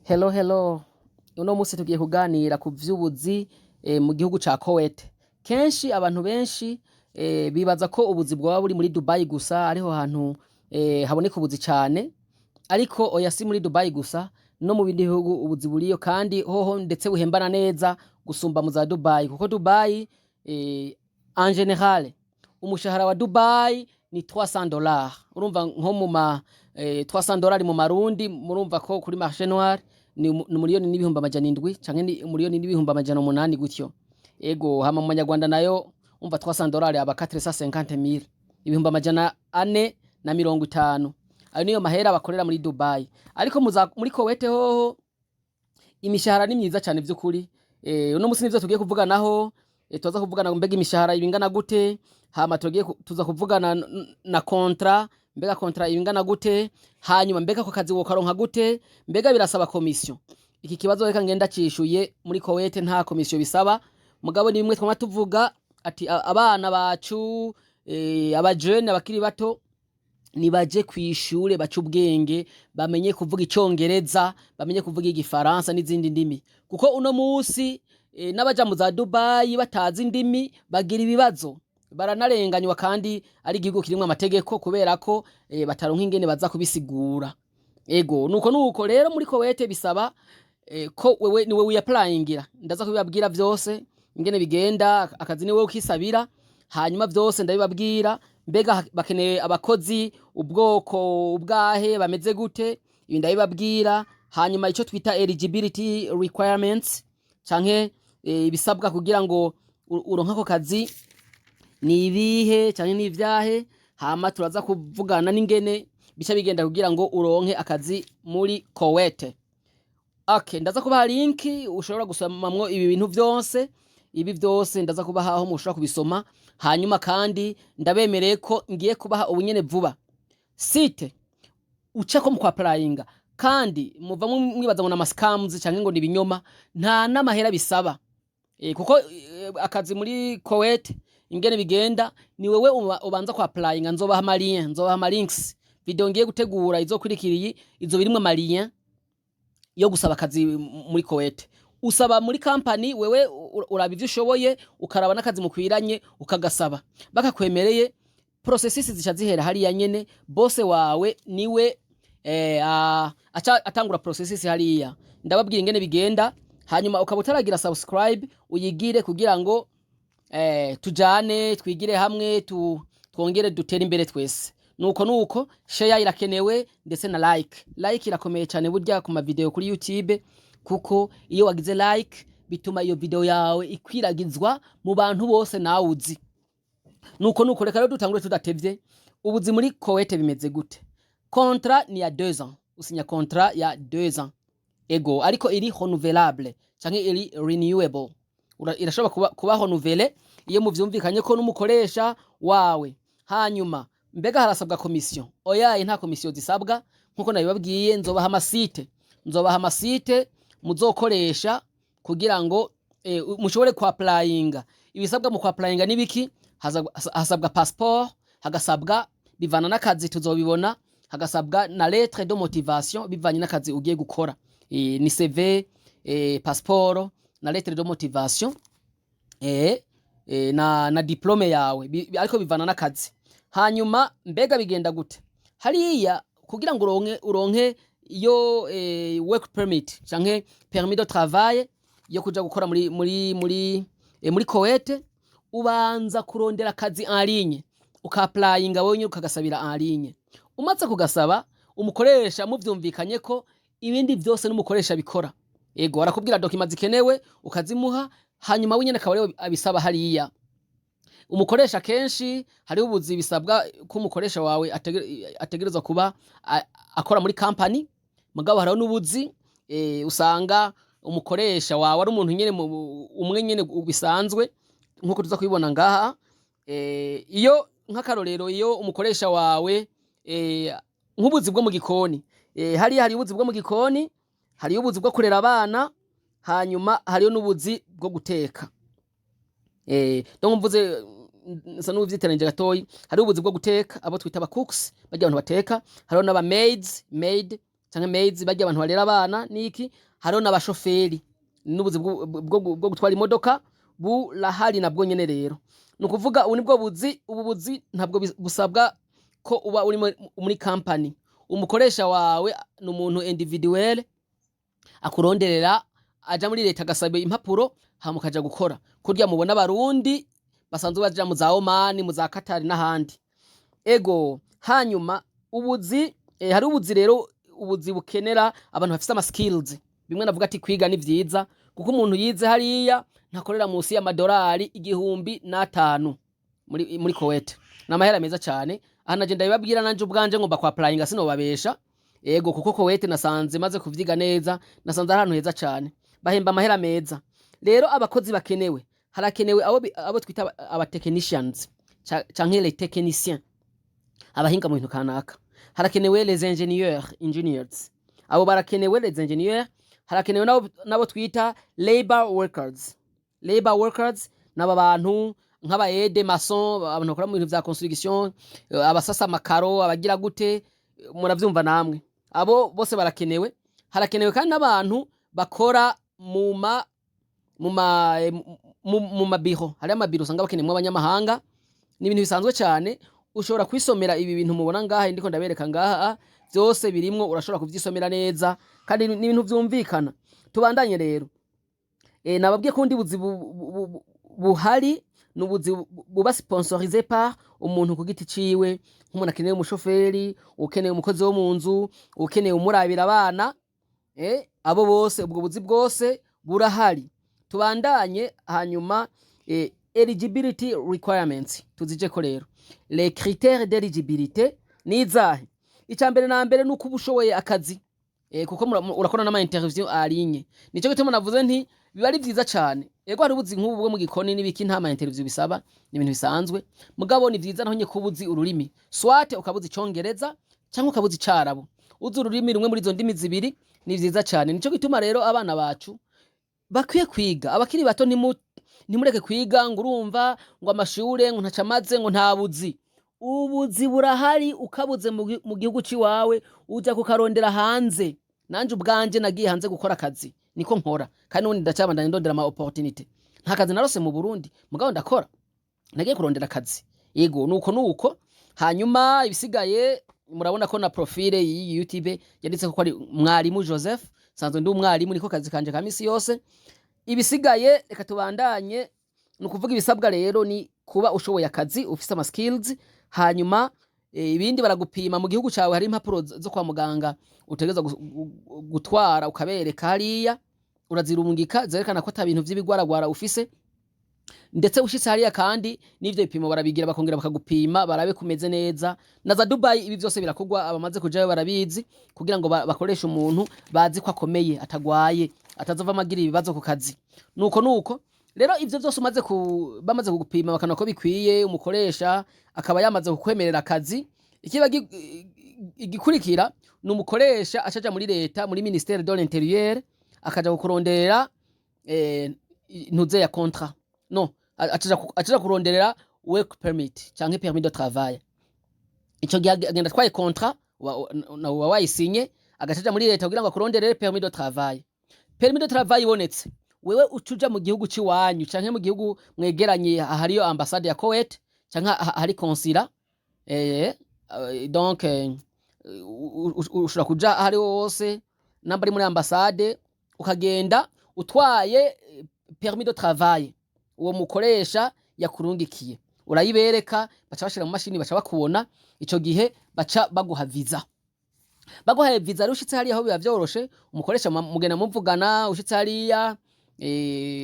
Hello, hello. Uno musi tugiye kuganira ku vy'ubuzi mu gihugu ca Kuwait. Kenshi abantu benshi bibaza ko ubuzi bwoba buri muri Dubai gusa, ariho hantu haboneka ubuzi cane, ariko oya, si muri Dubai gusa, no mu bindi bihugu ubuzi buriyo, kandi hoho ndetse buhembana neza gusumba mu za Dubai, kuko Dubai en général umushahara wa Dubai ni $300. Urumva nko mu ma $300 mu marundi, murumva ko kuri marché noir ni 1,700,000 canke ni 1,800,000 gutyo. Ego, hama mu manyarwanda nayo umva $300 aba 450,000, 450,000. Ayo niyo mahera bakorera muri Dubai. Ariko muri Kuwait hoho imishahara ni myiza cyane vy'ukuri. Uno musi nivyo tugiye kuvuganaho. Tuza kuvugana mbega imishahara ibingana gute, hama tugiye tuza kuvugana na contrat, mbega contrat ibingana gute, hanyuma mbega ako kazi wokaronka gute, mbega birasaba commission? Iki kibazo reka ngenda cishuye: muri Kuwait nta commission bisaba. Mugabo ni bimwe twama tuvuga ati abana bacu, abajene abakiri bato, nibaje kw'ishure bace ubwenge, bamenye kuvuga Icongereza, bamenye kuvuga Igifaransa n'izindi ndimi, kuko uno musi n'abaja mu za Dubai batazi indimi bagira ibibazo, baranarenganywa, kandi ari igihugu kirimwo amategeko, kubera ko bataronka ingene baza kubisigura. Ego, nuko rero muri Kuwait bisaba ko wewe niwe wiyapplyingira. Ndaza kubibabwira vyose ingene bigenda. Akazi niwe ukisabira, hanyuma vyose ndabibabwira. Mbega bakeneye abakozi ubwoko ubwahe, bameze gute? Ibi ndabibabwira. Hanyuma ico twita eligibility requirements canke ibisabwa kugira ngo uronke ako kazi ni ibihe canke ni ivyahe? Hama turaza kuvugana n'ingene bica bigenda kugira ngo uronke akazi muri Kuwait. Okay, ndaza kubaha link ushobora gusomamwo ibi bintu vyose. Ibi vyose ndaza kubaha aho mushobora kubisoma. Hanyuma kandi ndabemereye ko ngiye kubaha ubunyene vuba site ucako mu kwapplyinga. Kandi muva mwibaza ngo ni amascams canke ngo ni ibinyoma, nta n'amahera bisaba. Kuko akazi muri Kuwait ingene bigenda ni wewe ubanza kwapplyinga. Nzobaha amalien, nzobaha amalinks. Video ngiye gutegura izokurikira iyi izo birimwo amalien yo gusaba akazi muri Kuwait. Usaba muri company, wewe uraba ivyo ushoboye, ukaraba n'akazi mukwiranye, ukagasaba. Bakakwemereye, processus zica zihera hariya nyene. Boss wawe niwe aca atangura processus hariya. Ndababwira ingene bigenda. Hanyuma ukaba utaragira subscribe, uyigire kugira ngo tujane, twigire hamwe, twongere dutere imbere twese. Nuko share irakenewe, ndetse na like. Like irakomeye cyane burya ku mavideo kuri YouTube, kuko iyo wagize like bituma iyo video yawe ikwiragizwa mu bantu bose nawe uzi. Nuko reka rero dutangure tudatevye. Ubuzi muri Kuwait bimeze gute? Contrat ni ya 2 ans, usinya contrat ya 2 ans. Ego, ariko iri renouvelable canke iri renewable. Irashobora kuba renouvelé iyo muvyumvikanye ko n'umukoresha wawe. Hanyuma mbega harasabwa commission? Oyaye, nta commission zisabwa. Nkuko nabibabwiye, nzobaha amasite, nzobaha amasite muzokoresha kugira ngo mushobore kwapplyinga. Ibisabwa mu kwapplyinga nibiki? Hasabwa passeport, hagasabwa, bivana n'akazi tuzobibona, hagasabwa na lettre de motivation bivanye n'akazi ugiye gukora. Ni CV, passeport na lettre de motivation na diplôme yawe. Ariko bivana n'akazi. Hanyuma mbega bigenda gute hariya kugira ngo uronke iyo work permit canke permis de travail yo kuja gukora muri Kuwait? Ubanza kurondera akazi en ligne, ukapplyinga wewe nyine, ukagasabira en ligne. Umaze kugasaba, umukoresha muvyumvikanye ko, ibindi vyose n'umukoresha bikora. Ego, arakubwira documents zikenewe, ukazimuha, hanyuma we nyene akaba ariwe abisaba hariya. Umukoresha kenshi hariho ubuzi bisabwa ko umukoresha wawe ategerezwa kuba akora muri company. Mugabo hariho n'ubuzi usanga umukoresha wawe ari umuntu nyene umwe nyene bisanzwe, nkuko tuza kubibona ngaha. Iyo nk'akarorero, iyo umukoresha wawe nk'ubuzi bwo mu gikoni, hariya hari ubuzi bwo mu gikoni, hariyo ubuzi bwo kurera abana, hanyuma hariyo n'ubuzi bwo guteka. Donc mvuze nsa n'uvyiteranije gatoyi, hariho ubuzi bwo guteka, abo twita aba cooks, barya abantu bateka, hariho n'aba maids, maid canke maids, barya abantu barera abana niki. Hariho n'abashoferi n'ubuzi bwo gutwara imodoka burahari nabwo nyene. Rero ni ukuvuga ubu nibwo buzi. Ubu buzi ntabwo busabwa ko uba uri muri company. Umukoresha wawe ni umuntu individuel akuronderera, aja muri leta agasaba impapuro, hama ukaja gukora kurya mubona Abarundi basanzwe baja mu za Oman, mu za Qatar n'ahandi. Ego, hanyuma ubuzi, hari ubuzi rero, ubuzi bukenera abantu bafise ama skills. Bimwe navuga ati kwiga ni vyiza, kuko umuntu yize hariya ntakorera munsi y'amadolari 1005 muri Kuwait. Ni amahera meza cyane. Aha naje ndabibabwira, nanje ubwanje ngomba kwa applyinga, sinobabesha. Ego, kuko Kuwait nasanze maze kuvyiga neza, nasanze ari ahantu heza cyane, bahemba amahera meza. Rero abakozi bakenewe, harakenewe abo twita aba technicians canke les techniciens, abahinga mu bintu kanaka. Harakenewe les ingénieurs, engineers, abo barakenewe, les ingénieurs. Harakenewe nabo twita labor workers. Labor workers naba bantu nk'aba aide maçon, abantu bakora mu bintu vya construction, abasasa amakaro, abagira gute, muravyumva namwe. Abo bose barakenewe. Harakenewe kandi n'abantu bakora mu mabiro. Hariho amabiro usanga bakeneyemwo abanyamahanga. Ni ibintu bisanzwe cyane. Ushobora kwisomera ibi bintu mubona ngaha ndiko ndabereka ngaha, byose birimwo, urashobora kuvyisomera neza kandi ni ibintu vyumvikana. Tubandanye rero. Nababwiye ko ubundi buzi buhari ni ubuzi buba sponsorisé par umuntu ku giti ciwe, nk'umuntu akeneye umushoferi, ukeneye umukozi wo mu nzu, ukeneye umurabira abana, abo bose, ubwo buzi bwose burahari. Tubandanye. Hanyuma eligibility requirements tuzijeko rero. Les critères d'éligibilité ni izahe? Icya mbere na mbere ni uko uba ushoboye akazi, kuko urakora n'ama interview en ligne. Nico gituma navuze nti biba ari vyiza cane. Ego, hari ubuzi nk'ubu bwo mu gikoni n'ibiki, nta ma interview bisaba, ni ibintu bisanzwe. Mugabo ni vyiza naho nye kuba uzi ururimi, soit ukabuza Icongereza cyangwa ukabuza Icarabu. Uzi ururimi rumwe muri izo ndimi zibiri ni vyiza cane. Nico gituma rero abana bacu bakwiye kwiga, abakiri bato, ntimureke kwiga ngo urumva ngo amashure ngo ntaco amaze, ngo nta buzi. Ubuzi burahari. Ukabuze mu gihugu ciwawe, uja kukarondera hanze. Nanje ubwanje nagiye hanze gukora akazi, niko nkora, kandi n'ubundi ndacabandanya ndondera ama opportunité. Nta kazi narose mu Burundi, mugabo ndakora, nagiye kurondera akazi. Yego, nuko nuko. Hanyuma ibisigaye murabona ko na profile y'iyi YouTube yanditse ko ari Mwarimu Joseph. Sanzwe ndi umwarimu, niko kazi kanje ka misi yose. Ibisigaye reka tubandanye. Ni ukuvuga ibisabwa rero ni kuba ushoboye akazi, ufise ama skills. Hanyuma ibindi baragupima mu gihugu cawe. Hari impapuro zo kwa muganga utegerezwa gutwara ukabereka hariya, urazirungika, zerekana ko ata bintu vy'ibigwaragwara ufise. Ndetse ushitse hariya kandi n'ivyo bipimo barabigira, bakongera bakagupima barabe kumeze neza. Na za Dubai ibi vyose birakorwa, abamaze kujayo barabizi, kugira ngo bakoreshe umuntu bazi ko akomeye, atagwaye, atazovamo agira ibibazo ku kazi. Nuko nuko rero ivyo vyose umaze ku bamaze kugupima bakabona ko bikwiye, umukoresha akaba yamaze kukwemerera akazi, ikiba igikurikira ni umukoresha acaja muri leta, muri ministère de l'Intérieur, akaja kukuronderera ntuze ya contrat, no acaja kuronderera work permit canke permis de travail. Ico gihe agenda atwaye contrat uba wayisinye, agacaja muri leta kugira ngo akuronderere permis de travail. Permis de travail ibonetse, wewe ucuja mu gihugu c'iwanyu canke mu gihugu mwegeranye hariyo ambassade ya Kuwait canke hari consulat. Donc ushobora kuja ahariho hose, namba ari muri ambassade, ukagenda utwaye permis de travail uwo mukoresha yakurungikiye, urayibereka, baca bashira mu mashini, baca bakubona. Ico gihe baca baguha visa. Baguhaye visa rero, ushitse hariya aho biba vyoroshe. Umukoresha mugenda muvugana. Ushitse hariya,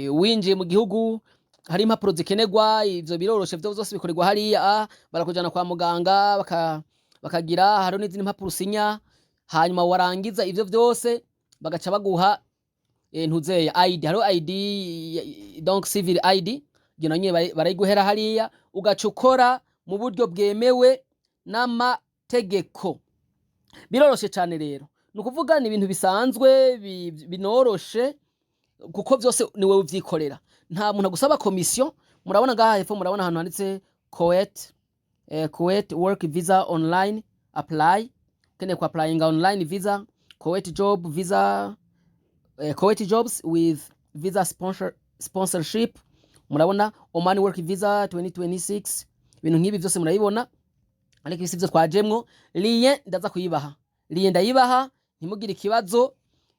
winjiye mu gihugu, hari impapuro zikenerwa. Ivyo biroroshe, vyo vyose bikorerwa hariya. Barakujana kwa muganga, bakagira, hariho n'izindi mpapuro usinya. Hanyuma warangiza ivyo vyose, bagaca baguha ntuzeya ID. Hariho ID, donc civil ID, iyo nayo nyene barayiguhera hariya, ugaca ukora mu buryo bwemewe n'amategeko. Biroroshe cane rero. Ni ukuvuga ni ibintu bisanzwe, binoroshe, kuko vyose ni wewe uvyikorera, nta muntu agusaba commission. Murabona ngaha hepfo, murabona ahantu handitse Kuwait, Kuwait work visa online apply. Ukeneye ku applyinga online visa, Kuwait job visa, Kuwait jobs with visa sponsorship. Murabona Oman work visa 2026, ibintu nk'ibi byose murabibona, ariko ibi sivyo twajemwo. Lien ndaza kuyibaha, lien ndayibaha, ntimugire ikibazo.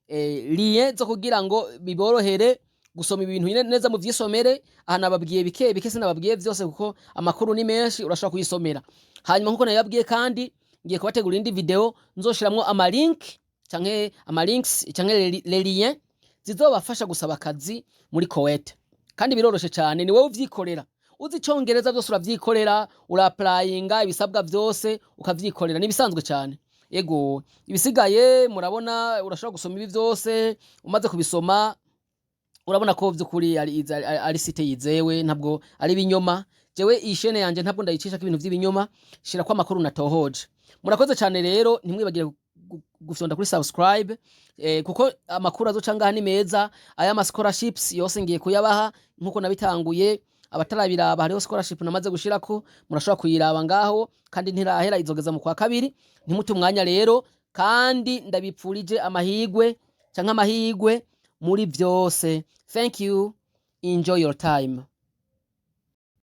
Lien zo kugira ngo biborohere gusoma ibintu nyine neza muvyisomere. Aha nababwiye bike bike, sinababwiye vyose kuko amakuru ni menshi, urashobora kuyisomera. Hanyuma nkuko nabibabwiye kandi, ngiye kubategura indi video nzoshiramwo ama link canke ama links canke les liens zizobafasha gusaba akazi muri Kuwait. Kandi biroroshe cyane, ni wowe uvyikorera. Uzi Icongereza, byose uravyikorera, ura-applyinga ibisabwa byose ukavyikorera, ni ibisanzwe cyane. Yego, ibisigaye murabona, urashobora gusoma ibi byose. Umaze kubisoma urabona ko vy'ukuri ari site yizewe, ntabwo ari ibinyoma. Jewe iyi chaîne yanje ntabwo ndayicishako ibintu vy'ibinyoma, shirako amakuru natohoje. Murakoze cyane rero, ntimwibagire gufyonda kuri subscribe, kuko amakuru azoca ngaha ni meza. Aya ma scholarships yose ngiye kuyabaha nkuko nabitanguye. Abatarabiraba, hariho scholarship namaze gushirako, murashobora kuyiraba ngaho, kandi ntirahera, izogeza mu kwa kabiri. Ntimute umwanya rero, kandi ndabipfurije amahigwe canke amahigwe muri vyose. Thank you, enjoy your time.